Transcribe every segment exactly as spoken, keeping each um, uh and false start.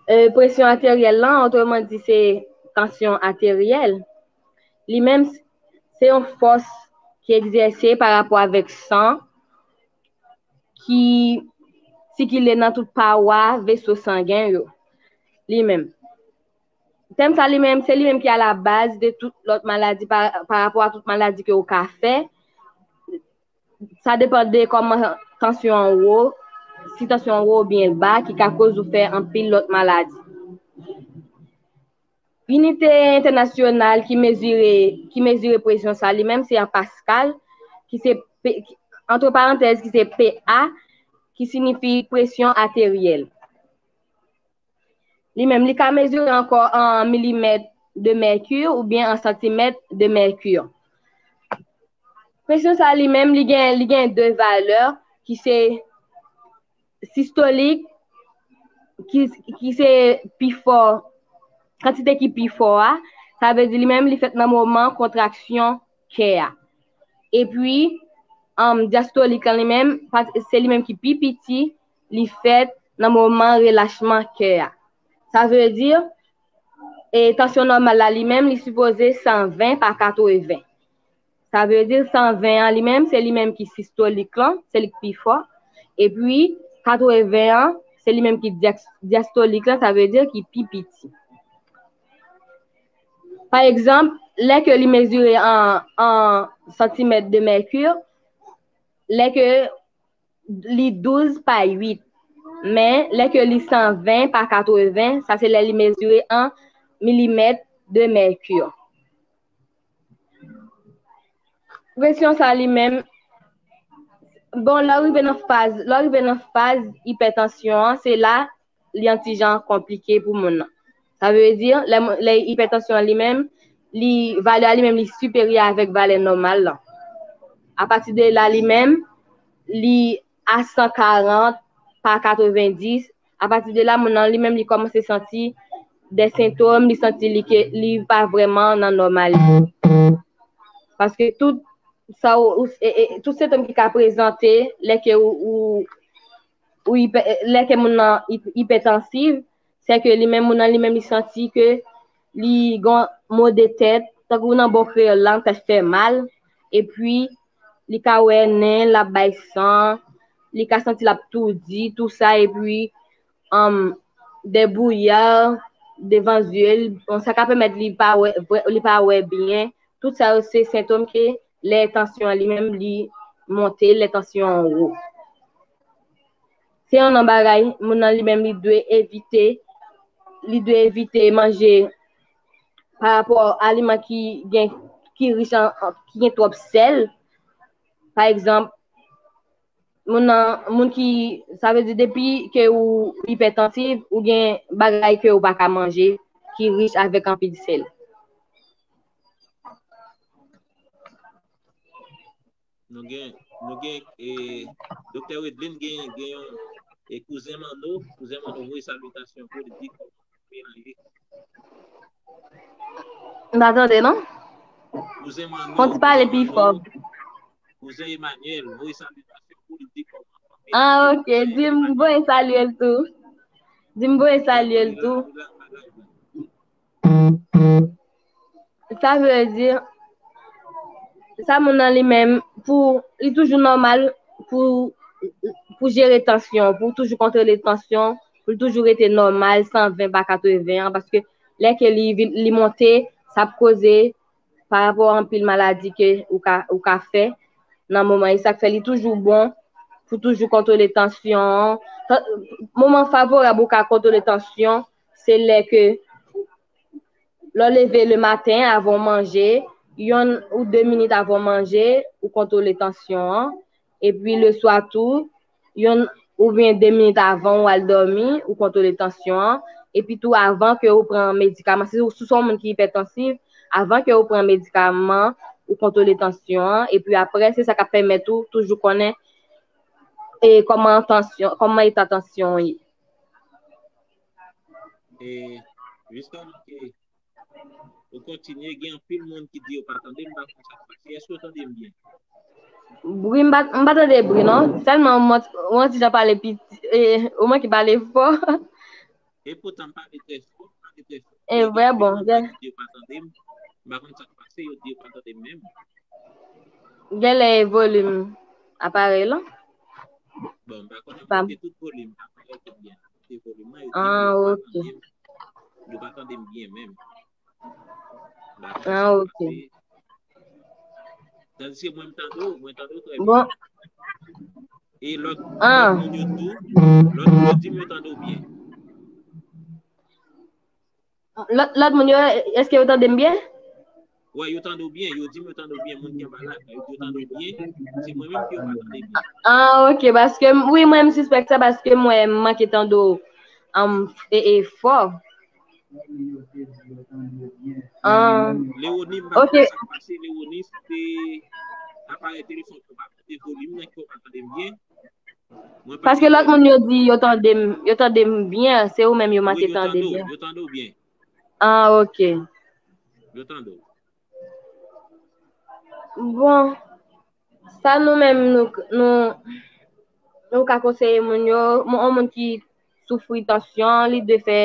E, presyon ateryèl lan, otreman di, se tansyon ateryèl. Li menm, se yon fòs ki egzèse pa rapò avèk san ki sikile nan tout pawa veso sangen yo. Li menm. Tèm sa li menm, se li menm ki a la baz de tout lòt maladi pa, pa rapò a tout maladi ke ou ka fè. Sa depann de kòman tansyon an wo, si tansyon an wo oubyen ba, ki ka koz ou fè anpil lòt maladi. Inite entènasyonal ki mezire, ki mezire presyon sa li menm, se an paskal, ki se, P- ki- antre parantèz, ki se P A, ki siyifi presyon ateryèl. Li menm, li ka mezire ankò an milimèt de mèki oubyen an santimèt de mèki. Presyon sa li menm, li gen, li gen de valè ki se sistolik, ki, ki se pi fò, kantite ki pi fò a, sa vle di li menm li fèt nan moman kontraksyon kè a. Epi, um, dyastolik lan li menm, pa- se li menm ki pi piti, li fèt nan moman relachman kè a. Sa vle di, e tansyon nòmal la li menm, li sipoze san ven pa katreven. Sa vle di san ven an li menm, se li menm ki sistolik lan, se li k pi fò. Epi, katreven an, se li menm ki dyak- dyastolik lan, sa vle di ki pi piti. Pa egzanp, lè ke li mezire an, an santimèt de mèki, lè ke li douz pa uit, men lè ke li san ven pa katreven, sa se lè li mezire an milimèt de mèki. Presyon sa li menm, bon, lè w rive nan faz, lè w rive nan faz ipètansyon an, se la li yon ti jan konplike pou moun nan. Sa vle di, lè, lè ipètansyon an li menm, li, valè a li menm, li siperyè avèk valè nòmal lan. Apati de la, li menm, li a san karant pa katrevenndis. Apati de la, moun nan li menm, li kòmanse santi de sentòm, li santi li ke, li pa vrèman nan nòmalite. Paske tout sa ou, ou- e- e- tout sentòm ki ka prezante lè ke ou, ou, ou ipè- lè ke moun nan ip- ipètansiv, se ke li menm, moun nan li menm li santi ke li gon mo de tèt, tankou nan bon kreyòl la, tèt fè mal, epi li ka wè nen l ap bay san, li ka santi l ap toudi, tou sa, epi um, de bouya devan zye l, bon, sa ka pèmèt li pa wè, vre- li pa wè byen. Tout sa yo se sentòm ke lè tansyon an li menm li monte, lè tansyon an wo. Se yon nan bagay, moun nan li menm li dwe evite, li dwe evite manje pa rapò aliman ki gen, ki rich an, an- ki gen twòp sèl. Pa egzanp, moun nan, moun ki, sa vle di depi ke ou ipètansiv, ou gen bagay ke ou pa ka manje ki rich avèk anpil sèl. Nou gen, nou gen, e, Doktè Wedlin gen, gen yon, e, kouzen Manno, kouzen Manno voye salitasyon pou li di kòman Melanje. M pa tande non. Fon ti pale pi fò. Kouzen Emmanuel, voye salitasyon pou li di kòman. Ah, ok. Di m voye salye l tou. Di m voye salye l tou. Sa vle di, sa moun nan li menm, pou li toujou nòmal, pou, pou jere tansyon, pou toujou kontwole tansyon, pou l toujou rete nòmal, san ven pa katreven an, paske lè ke li, vin- li monte, sa ap koze pa rapò anpil maladi ke ou ka, ou ka fè nan moman. E sa k fè li toujou bon pou toujou kontwole tansyon an. Tan- Moman favorab ou ka kontwole tansyon, se lè ke lè w leve le maten, avan w manje, yonn ou de minit avan w manje, ou kontwole tansyon an. Epi le swa tou, yonn oubyen de minit avan w al dòmi, ou kontwole tansyon an. Epi tou, avan ke ou pran medikaman, si, si w se yon moun ki ipètansiv, avan ke ou pran medikaman, ou kontwole tansyon an. Epi apre, se sa k ap pèmèt ou toujou konnen e kòman tansyon, kòman eta tansyon w ye. E, jisteman ke ou kontinye, gen anpil moun ki di yo pa tande m, m pa konn sa k pase. Èske w tande m byen? Bri, m pa, m pa tande bri, non. Sèlman, mwen, mwen ti jan pale piti, e, ou mwen ki pale fò. E poutan, m pale trè fò, m pale trè fò. E vre, bon, gen, yo pa tande m. M pa konn sa k pase, yo di yo pa tande m menm. Genlè e volim aparèy lan. Bon, m pa konnen, m monte tout volim, aparèy te byen. Monte volim lan, yo di m yo pa tande m. Yo pa tande m byen menm. M pa konnen sa k pase. Tandiske mwen, m tande w, mwen tande w trè byen. Bon. E lòt, lòt moun yo tou, lòt moun yo di m yo tande w byen. Lòt, lòt moun yo, èske yo tande m byen? Wè, yo tande w byen, yo di m yo tande w byen, moun ki anba la, yo di yo tande w byen, se mwen menm ki yo pa tande byen. Ah, ok, paske, m- wi, mwen, m sispèk sa paske mwen, m manke tande w, um, e, e fò. Ah, Leoni, m pa ok. Konn sa k pase, Leoni, se te aparèy telefòn ou pa monte volim nan ki ou pa tande m byen. Mwen pa Paske lòt moun yo di yo tande m, yo tande m byen, se ou menm yo Wi, manke yo tande tande w, byen. Yo tande w byen. Ah, ok. Yo tande w. Bon, sa nou menm nou, nou, nou ka konseye moun yo, yon moun ki soufri tansyon, li dwe fè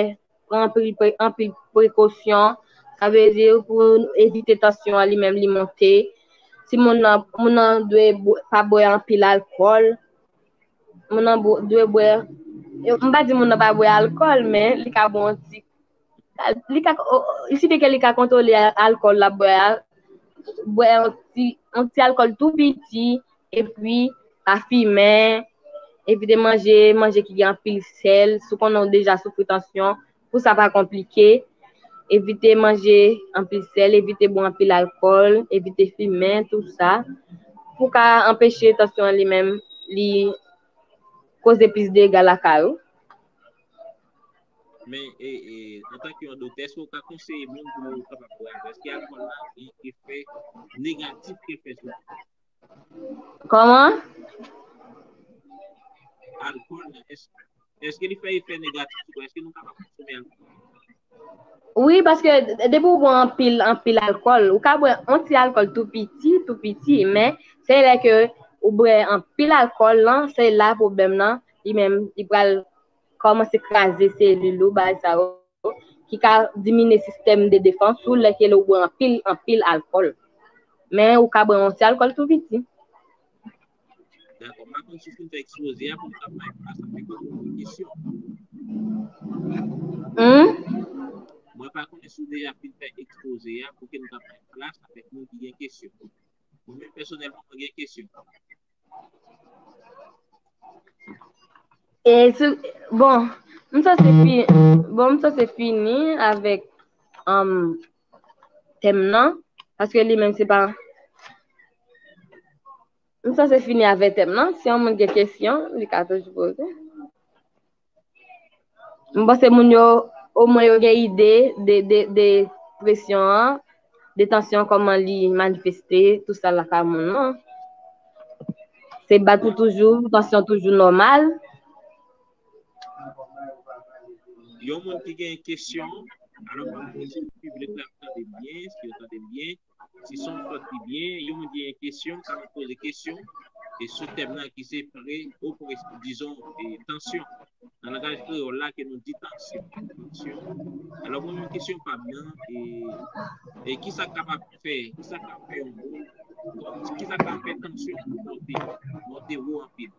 pran anpil pre- anpil prekosyon. Sa vle di pou evite tansyon an li menm li monte. Si moun nan, moun nan dwe bwè- pa bwè anpil alkòl. Moun nan bwè- dwe bwè, m pa di moun nan pa bwè alkòl, men li ka bwè yon ti, li ka, o- o- il sifi ke li ka kontwole alkòl l ap bwè a, bwè yon ti, yon ti alkòl tou piti, epi pa fimen, evite manje, manje ki gen anpil sèl, si w konnen w deja soufri tansyon, pou sa pa konplike, evite manje anpil sèl, evite bwè anpil alkòl, evite fimen, tou sa, pou ka anpeche tansyon an li menm, li koze plis dega lakay ou. Men, e, e, antanke yon doktè, èske w ka konseye moun pou yo kapab bwè alkòl? Èske alkòl la gen efè negatif ke l fè sou Kòman? Alkòl la, èske, èske li fè efè negatif sou kò? Èske nou kapab konsome alkòl? Wi, paske depi ou bwè anpil, anpil alkòl, ou ka bwè yon ti alkòl tou piti, tou piti, men se lè ke ou bwè anpil alkòl lan, se la pwoblèm nan, li menm, li pral kòmanse kraze selil ou, bagay sa yo, ki ka diminye sistèm de defans ou lè ke ou bwè anpil, anpil alkòl. Men ou ka bwè yon ti alkòl tou piti. Dakò, m pa konn si w fin fè ekspoze a pou m ka bay plas avèk yon kesyon. Hmm? Mwen pa konnen si w deja fin fè ekspoze a pou ke m ka bay plas avèk moun ki gen kesyon. Mwen menm pèsonèlman, mwen gen kesyon. E si, bon, m sanse fi, bon, m sanse fini avèk um, tèm nan, paske li menm se pa, m sanse fini avèk tèm nan. Si yon moun gen kesyon, li ka toujou poze. M panse moun yo, omwen yo gen ide de, de, de presyon an, de tansyon, kòman li manifeste, tou sa lakay moun nan. Se bat ou toujou, tansyon toujou nòmal. Yon moun ki gen kesyon, alò, m pa konnen si piblik la ap tande m byen, si yo tande m byen, si son sòti byen, yon moun ki gen kesyon, ka poze kesyon, e sou tèm nan ki se pre, opres, dizon, e, tansyon. Nan langaj kreyòl la, ke nou di tansyon. Tansyon. Alò, mwen, men kesyon pa m nan, e, e kisa k kapab fè, kisa k ap fè yon moun, kisa k ap fè tansyon pou monte, monte wo anpil?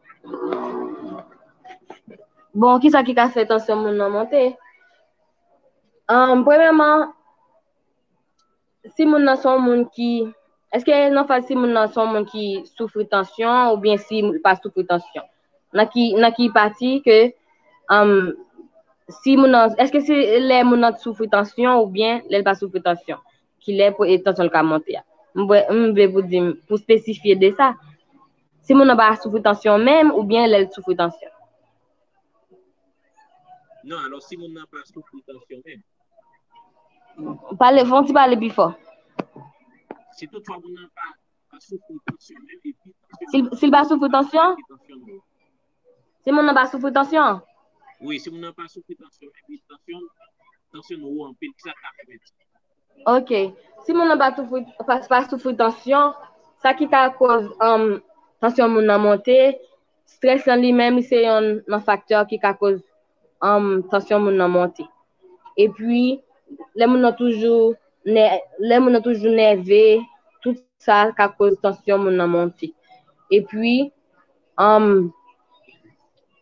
Bon, kisa ki ka fè tansyon moun nan monte? Ahn, premyèman, si moun nan se yon moun ki, èske nan faz si moun nan se yon moun ki soufri tansyon oubyen si l pa soufri tansyon? Nan ki, nan ki pati ke, um, si moun nan, èske se lè moun nan soufri tansyon oubyen lè l pa soufri tansyon? Ki lè pou, e, tansyon l ka monte a? M vle, m vle pou di m, pou espesifye de sa. Si moun nan pa soufri tansyon menm oubyen lè l soufri tansyon? Non, alò, si moun nan pa soufri tansyon menm. Pale, fè yon ti pale pi fò. Si toutfwa moun nan pa, pa soufri tansyon menm, epi tansyon Si l, si l pa soufri tansyon? Tansyon nou. Si moun nan pa soufri tansyon? Wi, si moun nan pa soufri tansyon, epi tansyon, tansyon nou wo anpil, kisa k ka fèt? Ok. Si moun nan pa soufri, pa, pa soufri tansyon, sa ki ka koz, um, tansyon moun nan monte, strès lan li menm, li se yonn nan faktè ki ka koz um, tansyon moun nan monte. Epi, lè moun nan toujou nè, lè moun nan toujou nève, tout sa ka koz tansyon moun nan monte. Epi, um,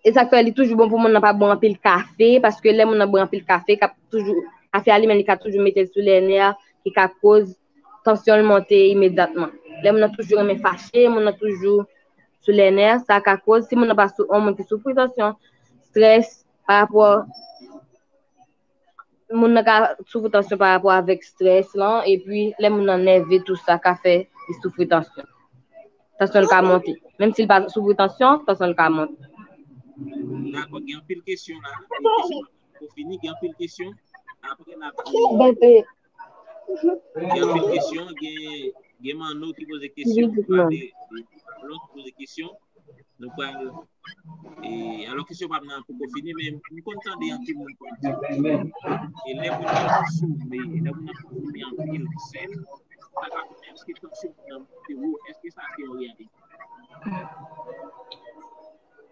e sa k fè li toujou bon pou moun nan pa bwè anpil kafe, paske lè moun nan bwè anpil kafe, k ap toujou, kafe a li menm, li ka toujou mete l sou lè nè, ki ka koz tansyon l monte imedyatman. Lè moun nan toujou renmen fache, moun nan toujou sou lè nè, sa ka koz, si moun nan pa sou, yon moun ki soufri tansyon, strès, pa rapò, moun nan ka soufri tansyon pa rapò avèk strès lan, epi lè moun nan nève, tou sa ka fè li soufri tansyon. Tansyon l ka monte. Menm si l pa soufri tansyon, tansyon l ka monte. Dakò, gen anpil kesyon la. Pou fini, gen anpil kesyon. Apre n ap Gen anpil kesyon, gen, gen Manno ki poze kesyon, gen Marlon ki poze kesyon. Nou pral, e, alò kesyon pa m nan poko fini, men m konn tande anpil moun konn di, e lè moun nan konsome, lè moun nan konsome anpil sèl, sa ka fè èske tansyon moun nan monte wo, èske sa se yon reyalite?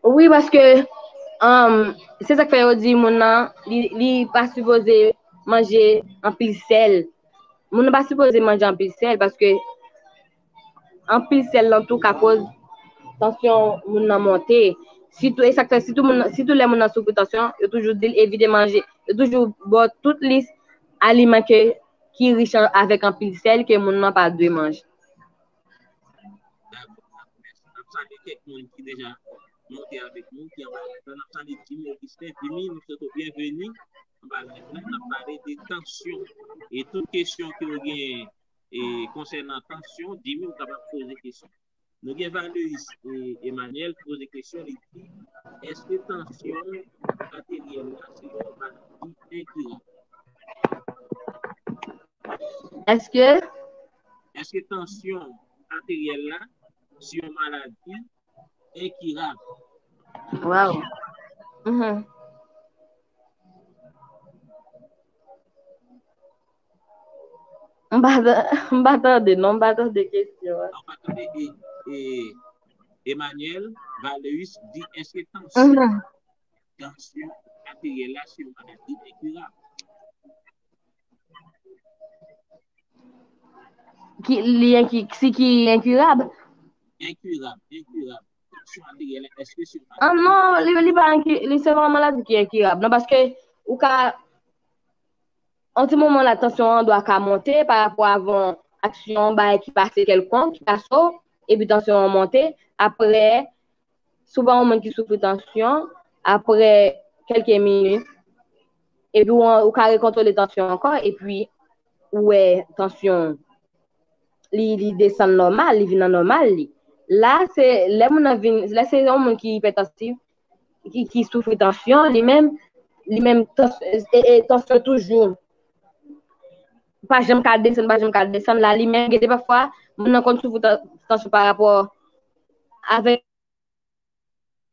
Wi, paske um, se sa k fè yo di moun nan, li, li pa sipoze manje anpil sèl. Moun nan pa sipoze manje anpil sèl, paske anpil sèl lan tou ka koz tansyon moun nan monte. Sitou, e sa k fè, sitou, moun, sitou lè moun nan soufri tansyon, yo toujou di l evite manje. Yo toujou ba w tout lis aliman ke, ki rich avèk anpil sèl ke moun nan pa dwe manje. Dakò, mèsi. N ap salye kèk moun ki deja monte avèk nou, ki anba live la. N ap salye Jimmy Augustin. Jimmy, nou swete w byenveni anba live la. N ap pale de tansyon. E tout kesyon ke w gen e, konsènan tansyon, Jimmy, ou kapab poze kesyon. Nou gen Valeus e, Emmanuel ki poze kesyon, li di, èske tansyon ateryèl la se yon maladi enkirab? Èske Èske tansyon ateryèl la se yon maladi enkirab? Wow. Mhm. M pa ta- m pa tande, non, m pa tande kesyon an. An pa tande e, e, Emmanuel Valeus di, èske tansyon, Mhm. tansyon ateryèl la se yon maladi enkirab? Ki, li enki, si ki enkirab? Enkirab, enkirab. Tansyon ateryèl la, èske se yon Ah maladi? Non, li, li pa enki, li se yon maladi ki enkirab. Non, paske ou ka, an ti moman la, tansyon an dwa ka monte pa rapò avè yon aksyon, yon bagay ki pase kèlkonk, ki pase w, epi tansyon an monte. Apre, si w pa yon moun ki soufri tansyon, apre kèlke minit, epi ou, ou ka rekontwole tansyon ankò, epi ou wè tansyon li, li desann nòmal, li vin nan nòmal li. La, se lè moun nan vin, lè se yon moun ki ipètansif, ki, ki soufri tansyon, li menm, li menm, tans- e, e, tansyon toujou pa janm ka desann, pa janm ka desann. La, li menm, gen de pafwa, moun nan konn soufri tan- tansyon pa rapò avèk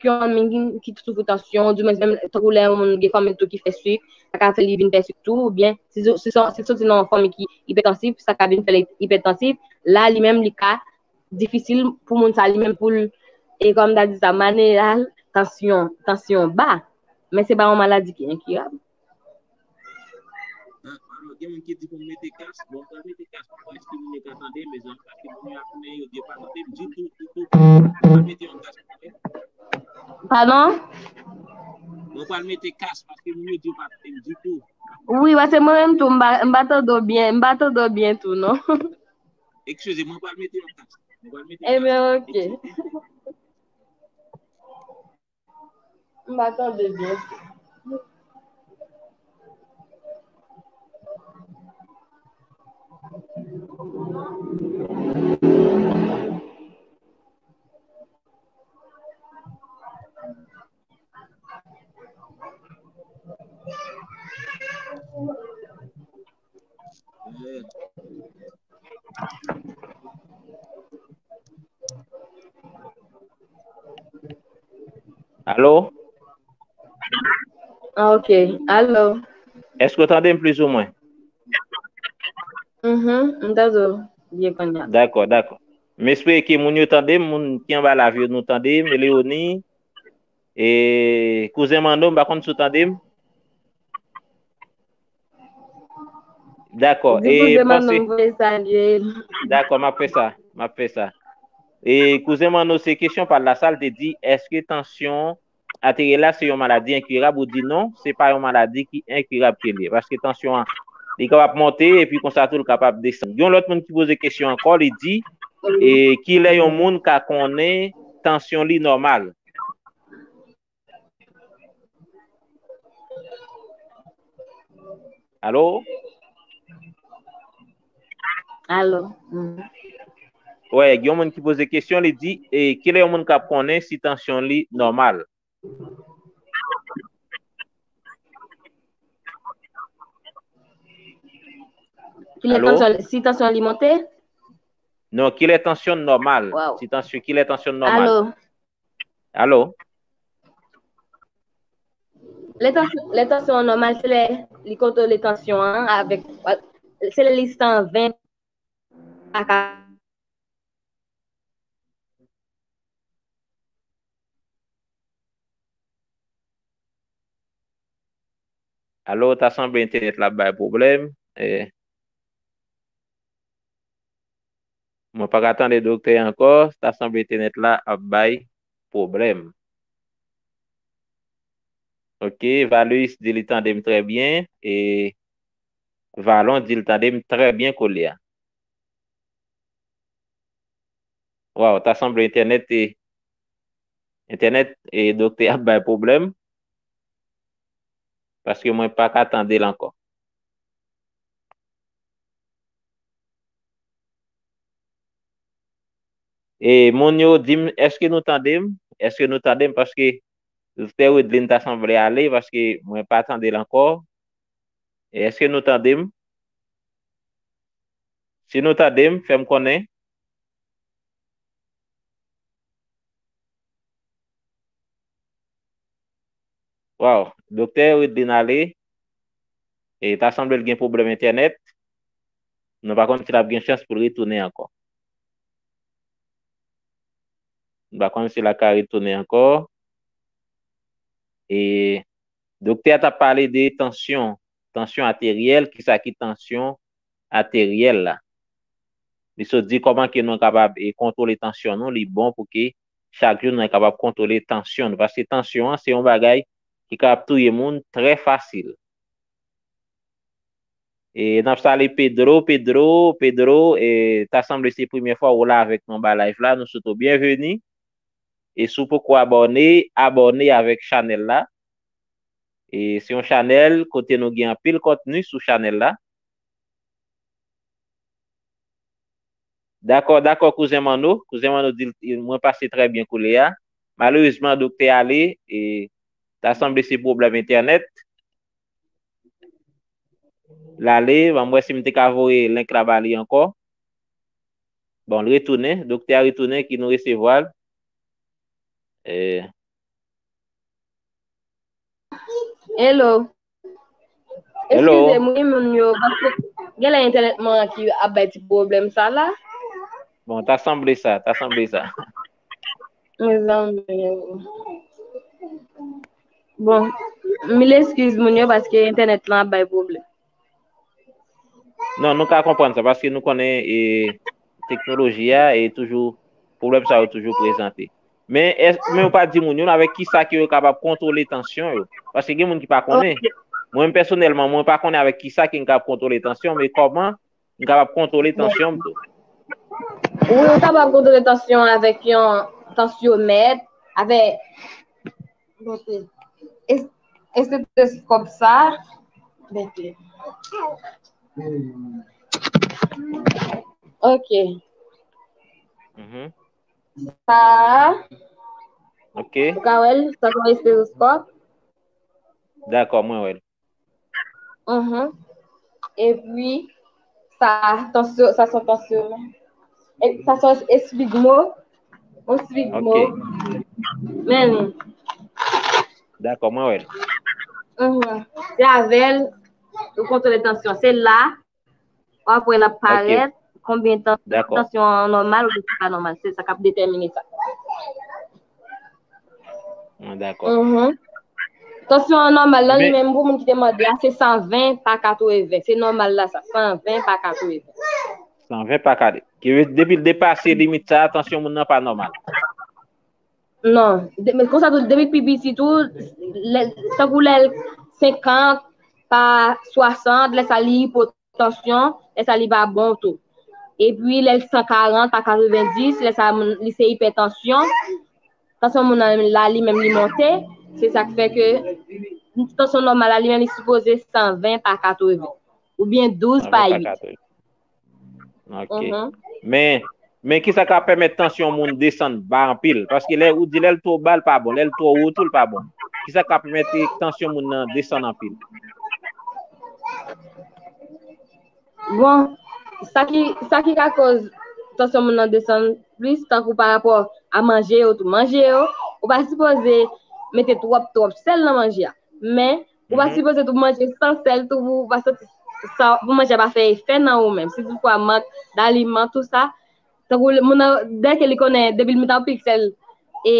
yon fanmi ki, ki soufri tansyon, di mwens menm tankou lè yon moun gen fanmi tou ki fè sik, sa ka fè li vin fè sik tou, oubyen si, si, si, si soti nan yon fanmi ki ipètansif, sa ka vin fè li ipètansif, la, li menm, li ka difisil pou moun sa li menm pou l, e kòm ta di sa, manejal tansyon, tansyon ba. Men se pa yon maladi ki enkirab. Alò, gen moun ki di pou m mete kas. Bon, m pral mete kas pou m wè si moun yo ka tande m, mezanmi, paske moun yo ap men yo di yo pa tande m ditou, ditou. M pral mete yon kas pou mwen. Padon? Mwen pral mete kas paske moun yo di yo pa tande m ditou. Wi, paske mwen menm tou, m pa, m pa tande w byen, m pa tande w byen tou, non. Eskize, mwen pral mete yon kas. Mwen pral mete Ebyen, kas. Oke. M pa tande byen. Alo? Ah, ok. Alo? Èske w tande m plizoumwen? Mhm, m tande w byen kounye a. Dakò, dakò. M espere ke moun yo tande m, moun ki anba live yo, nou tande m, Leoni, E, kouzen Manno, m pa konn si w tande m. Dakò. Di kouzen Manno m voye salye l. Dakò, m ap fè sa. M ap fè sa. E kouzen Manno, se kesyon pa l la, sa l te di, èske tansyon ateryèl la se yon maladi enkirab? Ou di non, se pa yon maladi ki enkirab ke l ye. Paske tansyon an, li kapab monte epi konsa tou l kapab desann. Gen yon lòt moun ki poze kesyon ankò, li di, e kilè yon moun ka konnen tansyon li nòmal? Alo? Alo. Mhm. Wè, gen yon moun ki poze kesyon, li di, e kilè yon moun k ap konnen si tansyon li nòmal? Kilè Alo? Tansyon, si tansyon li monte? Non, kilè tansyon nòmal? Wow. Si tansyon, kilè tansyon nòmal? Alo? Alo? Lè tansyon, lè tansyon an nòmal, se lè li kontwole tansyon an avèk, se lè li san ven, pa ka Alo, ta sanble entènèt la ap bay pwoblèm. E, mwen pa ka tande doktè ankò, ta sanble entènèt la ap bay pwoblèm. Ok, Valois di li tande m trè byen, e Valon di li tande m trè byen koulye a. Waw, ta sanble entènèt e, entènèt e doktè ap bay pwoblèm, paske mwen pa ka tande l ankò. E moun yo di m, èske nou tande m? Èske nou tande m? Paske doktè Widlin ta sanble ale, paske mwen pa tande l ankò. E èske nou tande m? Si nou tande m, fè m konnen. Waw, doktè Widlin ale. E ta sanble l gen pwoblèm entènèt. Nou pa konn si l ap gen chans pou l retounen ankò. Nou pa konn si l ap ka retounen ankò. E doktè a t ap pale de tansyon, tansyon ateryèl, kisa ki tansyon ateryèl la. Li sot di kòman ke nou kapab e kontwole tansyon nou, li bon pou ke chak jou nou kapab kontwole tansyon nou, paske tansyon an se yon bagay ki kapab touye moun trè fasil. E n ap salye Pedro, Pedro, Pedro, e ta sanble se premyè fwa ou la avèk nou anba live la, nou swete w byenveni. E si w poko abòne, abòne avèk chanèl la. E se yon chanèl kote nou gen anpil kontni sou chanèl la. Dakò, dakò, kouzen Manno. Kouzen Manno di l, mwen pase trè byen koulye a. Malerezman, doktè ale, e ta sanble se pwoblèm entènèt. L ale, ban m wè si m te ka voye link la ba li ankò. Bon, l retounen, doktè a retounen, ki nou resevwa l. E, Hello. Hello. Eskize m, wi, moun yo, paske genlè entènèt mwen an ki ap bay ti pwoblèm sa la. Bon, ta sanble sa, ta sanble sa. Mezanmi. Bon, mil eskiz moun yo, paske entènèt lan ap bay pwoblèm. Non, nou ka konprann sa, paske nou konnen, e, teknoloji a, e toujou, pwoblèm sa yo toujou prezante. Men, èske, men ou pa di moun yo avèk kisa ke yo kapab kontwole tansyon yo? Paske gen moun ki pa konnen. Ok. Mwen menm pèsonèlman, mwen pa konnen avèk kisa ke m kapab kontwole tansyon, men kòman m kapab kontwole tansyon m tou? Wi, ou kapab kontwole tansyon avèk yon tansyomèt, avèk Mete. Es-, esteteskòp sa. Mete. Ok. Mhm. Sa. Ok. Ou ka wè l, sa se yon esteteskòp. Dakò, mwen wè l. Mhm. Epi, sa, tansyon, sa se yon tansyon. E sa se yon esfigmo. Yon esfigmo. Ok. Men li. Dakò, mwen wè l. Mhm. Se avè l, ou kontwole tansyon. Se la, w ap wè l ap parèt, konbyen tan, tansyon an nòmal oubyen se pa nòmal. Se sa k ap detèmine sa. Ah, dakò. Mhm. Tansyon an nòmal la, li menm pou moun ki te mande a, se san ven pa katreven. Se nòmal la sa, san ven pa katreven. San ven pa katreven. Ki vle di depi l depase limit sa, tansyon moun nan pa nòmal. Non. De, men konsa tou, depi l pi piti tou, lè, tankou lè l senkant pa swasant, lè sa li ipotansyon, lè sa li pa bon tou. Epi lè l san karant pa katrevendis, lè sa moun, li se ipètansyon. Tansyon moun nan la, li menm li monte, se sa k fè ke tansyon nòmal la, li menm li sipoze san ven pa katreven, oubyen douz pa uit. Ok. Mhm. Men, men kisa k ap pèmèt tansyon moun desann ba anpil? Paske lè ou di lè l twò ba, l pa bon. Lè l twò wo tou, l pa bon. Kisa k ap pèmèt tansyon moun nan desann anpil? Bon, sa ki, sa ki ka koz tansyon moun nan desann plis, tankou pa rapò a manje yo tou. Manje yo, ou pa sipoze mete twòp, twòp sèl nan manje a. Men, ou pa sipoze tou manje san sèl tou pou ou pa santi sa, pou manje a pa fè efè nan ou menm. Si toutfwa mank daliman, tou sa, tankou moun nan, dèke li konnen, depi l met anpil sèl, e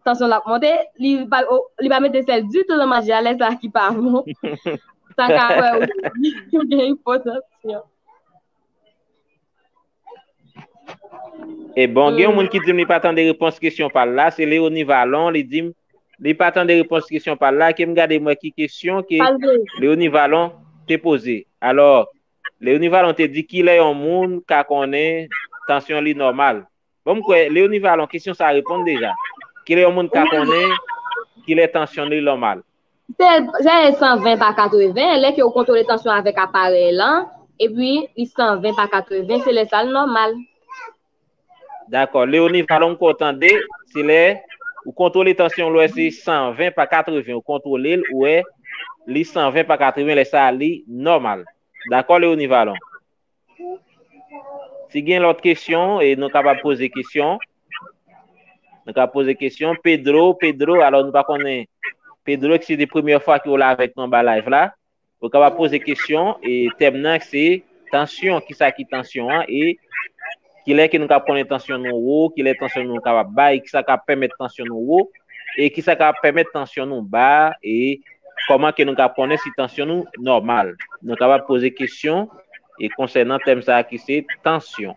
tansyon l ap monte, li pa, li pa mete sèl ditou nan manje a, lè sa ki pa bon. Sa ka fè ou, ou gen ipotansyon. E bon, gen yon moun ki di m li pa tande repons kesyon pa l la, se Leoni Valon, li di m li pa tande repons kesyon pa l la, ke m gade m wè ki kesyon ke Leoni Valon te poze. Alò, Leoni Valon te di kilè yon moun ka konnen tansyon li nòmal. Bon, m kwè Leoni Valon, kesyon sa a reponn deja. Kilè yon moun ka konnen kilè tansyon li nòmal? Se, se san ven pa katreven, lè ke ou kontwole tansyon avèk aparèy lan, epi li san ven pa katreven, se lè sa l nòmal. Dakò. Leoni Valon, m kwè w tande, se lè ou kontwole tansyon, ou wè se san ven pa katreven, ou kontwole l, ou wè li san ven pa katreven, lè sa a li nòmal. Dakò, Leoni Valon? Si gen lòt kesyon, e nou kapab poze kesyon. Nou kapab poze kesyon. Pedro, Pedro, alò nou pa konnen, Pedro, si se premyè fwa ke w la avèk nou anba live la, ou kapab poze kesyon, e tèm nan se tansyon, kisa ki tansyon an, e kilè ke nou kapab konnen tansyon nou wo, kilè tansyon nou kapab ba, e kisa k ap pèmèt tansyon nou wo, e kisa k ap pèmèt tansyon nou ba, e kòman ke nou kapab konnen si tansyon nou nòmal. Nou kapab poze kesyon, e konsènan tèm sa a ki se tansyon.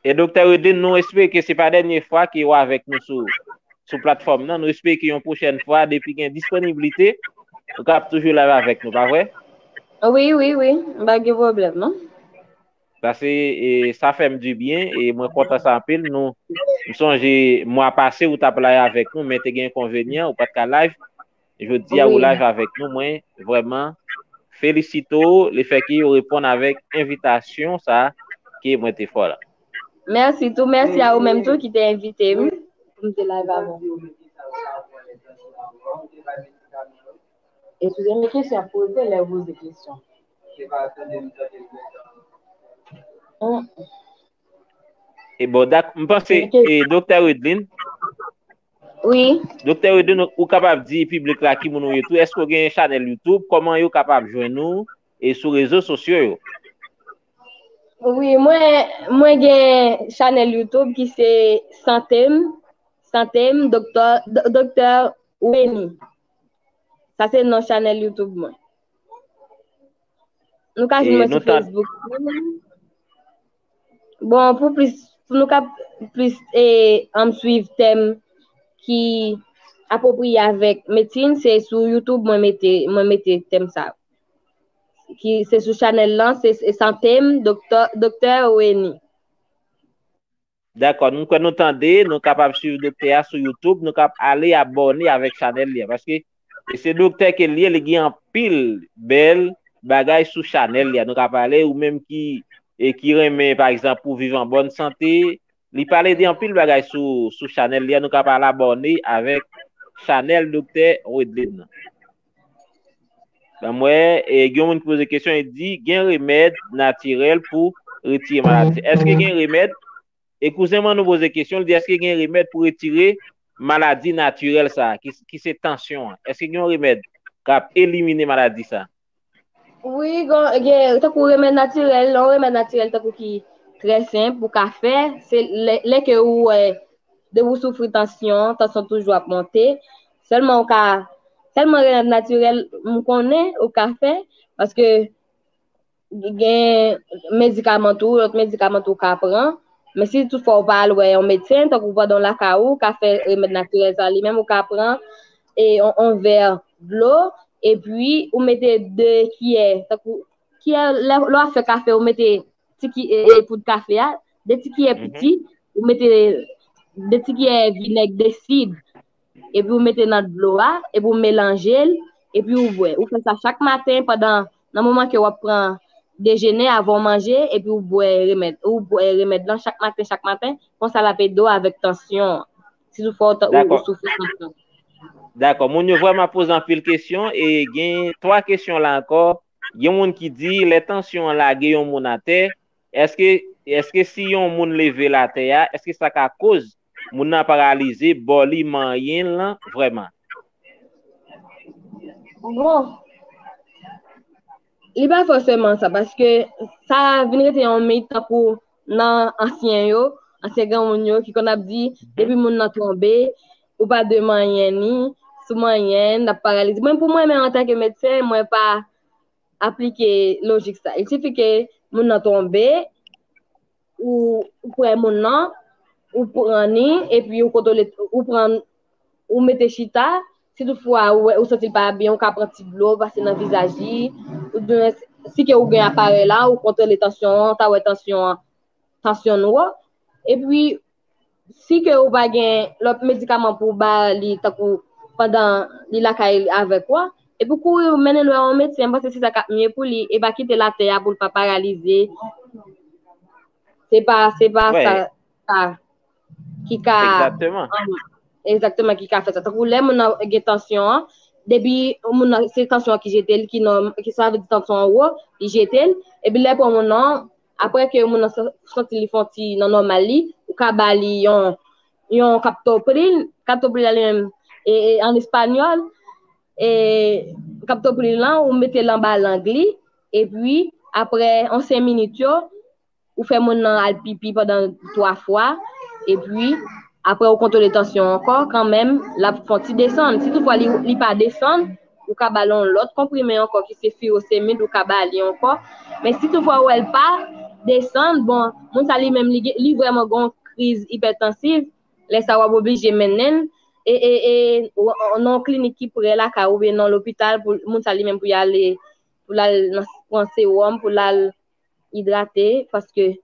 E Doktè Redline, nou espere ke se pa dènye fwa ke w avèk nou sou, sou platfòm nan. Nou espere ke yon pwochèn fwa, depi gen disponiblite, ou kab toujou live avèk nou, pa vre? Wi, wi, wi. M pa gen pwoblèm, non. Sa se, e, sa fè m di byen, e mwen kontan sa anpil. Nou, m sonje mwa pase ou t ap live avèk nou, men te gen enkonvenyan, ou pa t ka live. Jodi a, ou live avèk nou, mwen vrèman felisite w lefètke w reponn avèk envitasyon sa a ke mwen te fè w la. Mèsi tou, mèsi a ou menm tou ki te envite m pou m te live avè w. Eskize m, men kesyon ap poze lè w poze kesyon. Hum. E bon, dak, m panse, e, Doktè Redline. Wi. Doktè Redline, ou kapab di piblik la ki moun ou ye tou. Èske w gen chanèl YouTube? Kòman yo kapab jwenn ou e sou rezo sosyo yo? Wi, mwen, mwen gen chanèl YouTube ki se Sante m, Sante m, Doktè, Do-, Doktè Weni. Sa se non chanèl YouTube mwen. Nou ka jwenn mwen sou Facebook tou. Bon, pou plis, pou nou ka plis, e, ann swiv tèm ki apwopriye avèk medsin, se sou YouTube mwen mete, mwen mete tèm sa. Ki, se sou chanèl lan, se, se Sante m, Doktè, Doktè Weni. Dakò, nou kwè nou tande, nou kapab swiv doktè a sou YouTube, nou kab ale abòne avèk chanèl li a, paske e se doktè ke l ye, li gen anpil bèl bagay sou chanèl li a. Nou ka pale, ou menm ki, e ki renmen, pa egzanp, pou viv an bòn sante, li pale de anpil bagay sou, sou chanèl li a, nou kab al abòne avèk chanèl Doktè Redline nan. Ban m wè, e gen yon moun ki poze kesyon, li di, gen remèd natirèl pou retire maladi. Èske gen remèd? E kouzen mwen nou poze kesyon, li di, èske gen remèd pou retire maladi natirèl sa a, ki, ki se tansyon an? Èske gen yon remèd k ap elimine maladi sa a? Wi, gen, gen, tankou remèd natirèl, yon remèd natirèl tankou ki trè senp ou ka fè, se lè, lè ke ou wè, depi ou soufri tansyon, tansyon toujou ap monte. Sèlman ou ka, sèlman remèd natirèl m konnen ou ka fè, paske gen medikaman tou, lòt medikaman tou ou ka pran. Men si toutfwa ou pa al wè yon medsen, tankou pandan w lakay ou, ou ka fè remèd natirèl sa li menm, ou ka pran e yon, yon vè dlo, epi ou mete de kiyè, tankou kiyè, lè, lè w ap fè kafe, ou mete ti ki, e, e, poud kafe a, de ti kiyè piti, ou mete de ti kiyè vinèg de sid, epi ou mete nan dlo a, epi ou melanje l, epi ou bwè. Ou fè sa chak maten pandan, nan moman ke w ap pran dejene avan w manje, epi ou bwè remèd, ou bwè remèd lan chak maten, chak maten, konsa l ap ede w avèk tansyon an. Si toutfwa ou ta-, ou, ou Dakò. soufri tansyon. Dakò. Moun yo vrèman poze anpil kesyon, e gen twa kesyon la ankò. Gen moun ki di, lè tansyon an lage yon moun atè, èske, èske si yon moun leve l atè a, èske sa ka koz moun nan paralize, bò li manyen l lan vrèman? Bon, li pa fòseman sa, paske sa vin rete yon mit tankou nan ansyen yo, ansyen granmoun yo ki konn ap di, depi moun nan tonbe, ou pa dwe manyen ni, si w manyen l, l ap paralize. Mwen, pou mwen menm, antanke medsen, mwen pa aplike lojik sa. Il sifi ke moun nan tonbe, ou, ou pran moun nan, ou pran ni, epi ou kontwole, ou pran, ou mete chita, si toutfwa ou, wè, ou santi l pa byen, ou ka pran ti dlo, pase nan vizaj li, oubyen si ke ou gen aparèy la, ou kontwole tansyon an, ta wè tansyon an, tansyon nou wo. Epi, si ke ou pa gen lòt medikaman pou w ba li, tankou pandan li lakay avèk ou a, epi kouri mennen l wè yon medsen, m panse se sa k ap mye pou li, e pa kite l atè a pou l pa paralize. Se pa, se pa Wè. sa, sa ki ka, Egzakteman. um, egzakteman ki ka fè sa. Tankou lè moun nan gen tansyon an, depi moun nan, se tansyon an ki jete l, ki nòm-, ki sa vle di tansyon an wo, li jete l, epi lè pran moun nan, apre ke moun nan sa-, santi li fè yon ti nan nòmal li, ou ka ba li yon, yon kaptopril, kaptopril la li menm, e, e, an espanyòl, e kaptopril lan, ou mete l anba lang li, epi apre yon senk minit yo, ou fè moun nan al pipi pandan twa fwa, epi apre ou kontwole tansyon ankò, kanmenm, l ap fè yon ti desann. Si toutfwa li, li pa desann, ou ka ba l yon lòt konprime ankò ki se firosemid, ou ka ba li ankò. Men si toutfwa ou wè l pa desann, bon, moun sa li menm li, gen- li vrèman gen yon kriz ipètansiv, lè sa w ap oblije mennen l e, e, e, w- nan yon klinik ki pre lakay ou oubyen nan lopital pou moun sa li menm pou y ale, pou l al nan, pran sewòm, pou l al idrate, paske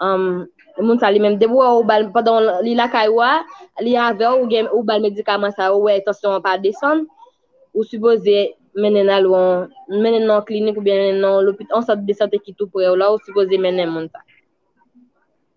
um, moun sa li menm, depi w wè ou ba l, pandan li lakay ou a, li avè w, ou gen, ou ba l medikaman sa, ou wè tansyon an pa desann, ou sipoze mennen l al yon, mennen l nan yon klinik oubyen mennen l nan yon lopit-, yon sant de sante ki tou pre w la, ou sipoze mennen moun sa.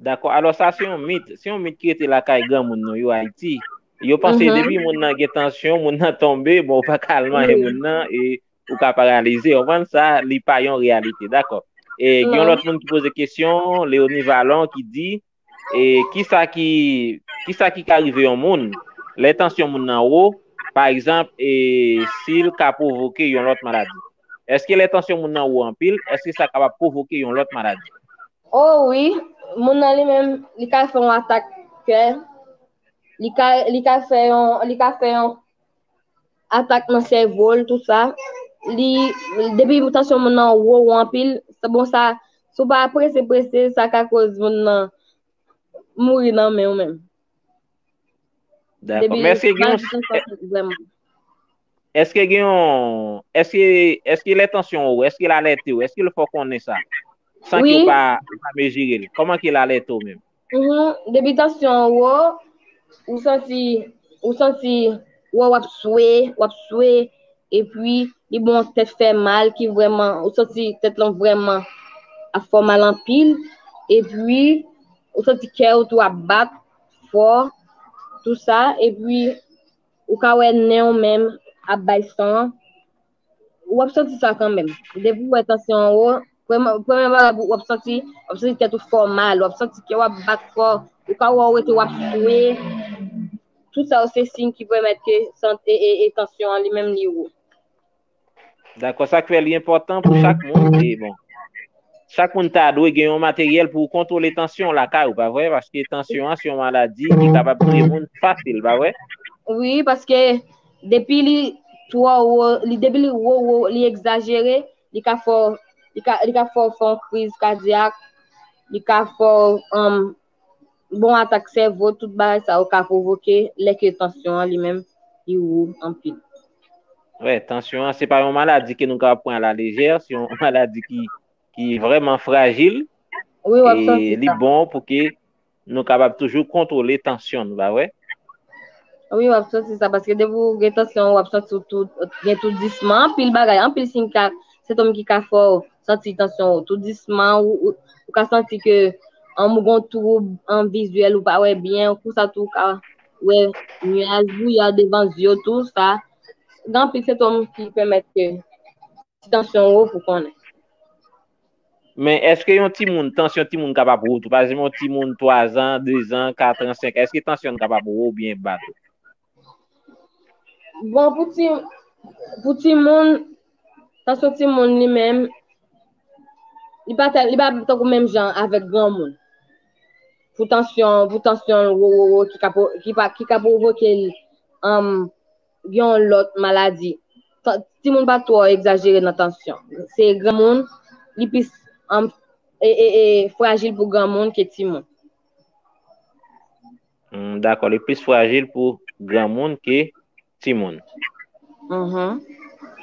Dakò. Alò, sa se yon mit. Se yon mit ki rete lakay granmoun nou yo Ayiti. Yo panse Mhm. depi moun nan gen tansyon, moun nan tonbe, bon, ou pa ka al manyen Wi. moun nan, e ou ka paralize. Ou konprann sa, li pa yon reyalite. Dakò. E gen yon Non. lòt moun ki poze kesyon, Leoni Valon, ki di, e kisa ki, kisa ki ka rive yon moun, lè tansyon moun nan wo, pa egzanp, e si l ka pwovoke yon lòt maladi? Èske lè tansyon moun nan wo anpil, èske sa kapab pwovoke yon lòt maladi? Oh wi, moun nan li menm, li ka fè yon atak kè, li ka, li ka fè yon, li ka fè yon atak nan sèvo l, tou sa. Li, depi tansyon moun nan wo, wo anpil, se bon sa, si w pa prese, prese, sa ka koz moun nan mouri nan men w menm. Dakò. Depi Men èske gen yon, maladi tansyon, vrèman. Èske gen yon, èske, èske lè tansyon w, èske l alète w, èske l fè w konnen sa? San ke Wi. w pa, w pa mezire l. Kòman ke l alète w menm? Mhm. Depi tansyon an wo, ou santi, ou santi, w ap swe, w ap swe, epi li ba w yon tèt fè mal ki vrèman, ou santi tèt lan vrèman ap fè w mal anpil, epi ou santi kè w tou ap bat fò, tou sa, epi ou ka wè nen w menm ap bay san, w ap santi sa kanmenm. Depi w wè tansyon an wo, premye, premye bagay w ap santi, w ap santi tèt ou fè w mal, w ap santi kè w ap bat fò, ou ka wè w rete w ap swe. Tout sa yo se siy ki pèmèt ke sant-, e, e, e tansyon an li menm li wo. Dakò, sa k fè li enpòtan pou chak moun, e bon, chak moun ta dwe gen yon materyèl pou kontwole tansyon lakay ou, pa vre? Paske tansyon an se yon maladi ki kapab touye moun fasil, pa vre? Wi, paske depi li twò wo, li depi li wo wo, li egzajere, li ka fè w, li ka, li ka fè w fè yon kriz kadyak, li ka fè w um, bon atak sèvo, tout bagay sa yo ka pwovoke lè ke tansyon an li menm li wo anpil. Wè, tansyon an se pa yon maladi ke nou kapab pran a la lejè, se yon maladi ki, ki vrèman frajil. Wi, w ap santi Li sa. Bon pou ke nou kapab toujou kontwole tansyon nou, pa vre? Wi, w ap santi sa, paske depi w gen tansyon, w ap santi w tou, gen toudisman, anpil bagay, anpil siy ka, sentòm ki ka fè w santi tansyon ou. Toudisman, ou, ou, ou ka santi ke an, ou gen yon twoub an vizyèl, ou pa wè byen, konsa tou, ou ka wè nyaj, bouyè devan zye w, tou sa. Gen anpil sentòm ki pèmèt ke si tansyon wo pou konnen. Men èske yon timoun, tansyon timoun kapab wo tou? Pa egzanp, yon timoun twa zan, de zan, kat an, senk an, èske tansyon l kapab wo oubyen ba tou? Bon, pou ti pou timoun, tansyon timoun li menm, li pa tèl, li pa tankou menm jan avèk granmoun. Pou tansyon, pou tansyon wo wo wo ki ka po- ki pa ki ka pwovoke l um, yon lòt maladi. Tan- Timoun pa twò egzajere nan tansyon. Se granmoun, li plis um, e, e, e, frajil pou granmoun ke timoun. Hmm, dakò, li plis frajil pou granmoun ke timoun. Mhm.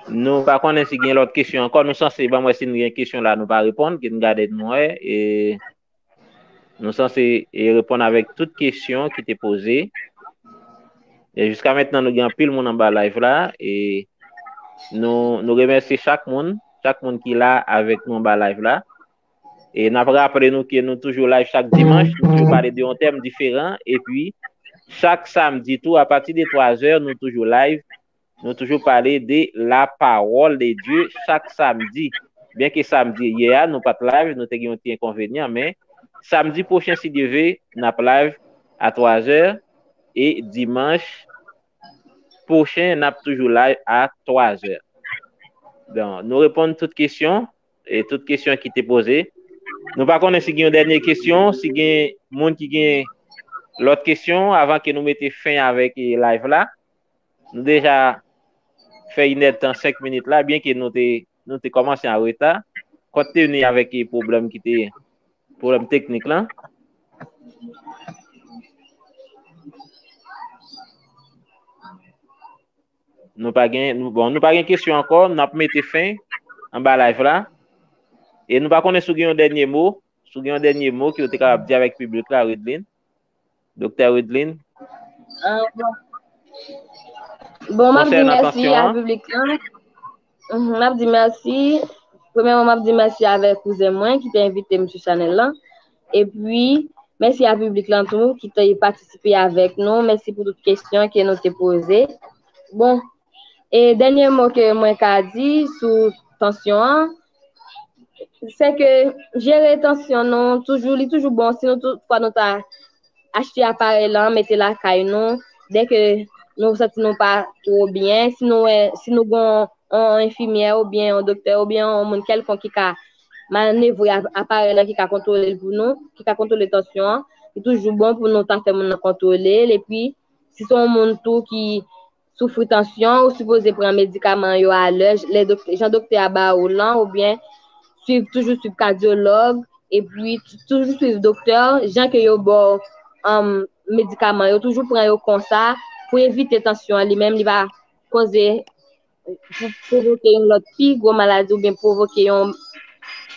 Nou pa konnen si gen lòt kesyon ankò. Nou sanse, ban mwen si nou gen kesyon la, nou pa reponn, ke n gade nou wè. E nou sanse e reponn avèk tout kesyon ki te poze. E jiska mentnan, nou gen anpil moun anba live la. E nou, nou remèsye chak moun, chak moun ki la avèk nou anba live la. E n ap raple nou ke nou toujou live chak dimanch, nou toujou pale de yon tèm diferan. Epi, chak samdi tou, apati de twa zè, nou toujou live. Nou toujou pale de la parole de Dieu chak samdi. Byen ke samdi yè a, nou pa t live, nou te gen yon ti enkonvenyan, men samdi pwochen, si Dye ve, n ap live a twa zè. E dimanch pwochen, n ap toujou live a twa zè. Bon, nou reponn tout kesyon, e tout kesyon ki te poze. Nou pa konnen si gen yon dènye kesyon, si gen moun ki gen lòt kesyon avan ke nou mete fen avèk, e, live la. Nou deja fè inèdtan senk minit la, byen ke nou te, nou te kòmanse an reta, kont teni avèk, e, pwoblèm ki te, pwoblèm teknik lan. Nou pa gen, nou, bon, nou pa gen kesyon ankò, n ap mete fen anba live la. E nou pa konnen si w gen yon dènye mo, si w gen yon dènye mo ke w te kapab di avèk piblik la, Redline. Doktè Redline. Ah, bon. Bon, m ap di Konsènan mèsi tansyon a an. Piblik lan. Mhm, m ap di mèsi. Premyèman, m ap di mèsi avèk kouzen mwen ki te envite m sou chanèl lan. Epi, mèsi a piblik lan tou ki te patisipe avèk nou. Mèsi pou tout kesyon ke nou te poze. Bon, e dènye mo ke mwen ka di sou tansyon an, se ke jere tansyon nou toujou, li toujou bon si nou tout fwa nou ta achte aparèy lan, mete lakay nou, dèke nou santi nou pa twò byen, si nou wè, si nou gon yon enfimyè oubyen yon doktè oubyen yon moun kèlkonk ki ka manevre ap- aparèy lan, ki ka kontwole l pou nou, ki ka kontwole tansyon an, li toujou bon pou nou ta fè moun nan kontwole l. Epi, si se yon moun tou ki soufri tansyon, ou sipoze pran medikaman yo alè, lè doktè, jan doktè a ba ou lan, oubyen swiv, toujou swiv kadyològ, epi tou- toujou swiv doktè, jan ke yo ba w um, medikaman yo, toujou pran yo konsa pou evite tansyon an li menm, li pa koze pou pwovoke yon lòt pi gwo maladi oubyen pwovoke yon,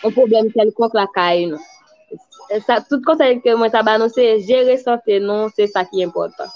yon pwoblèm kèlkonk lakay nou. Sa, tout konsèy ke mwen ta ba nou, se jere sante nou, se sa ki enpòtan.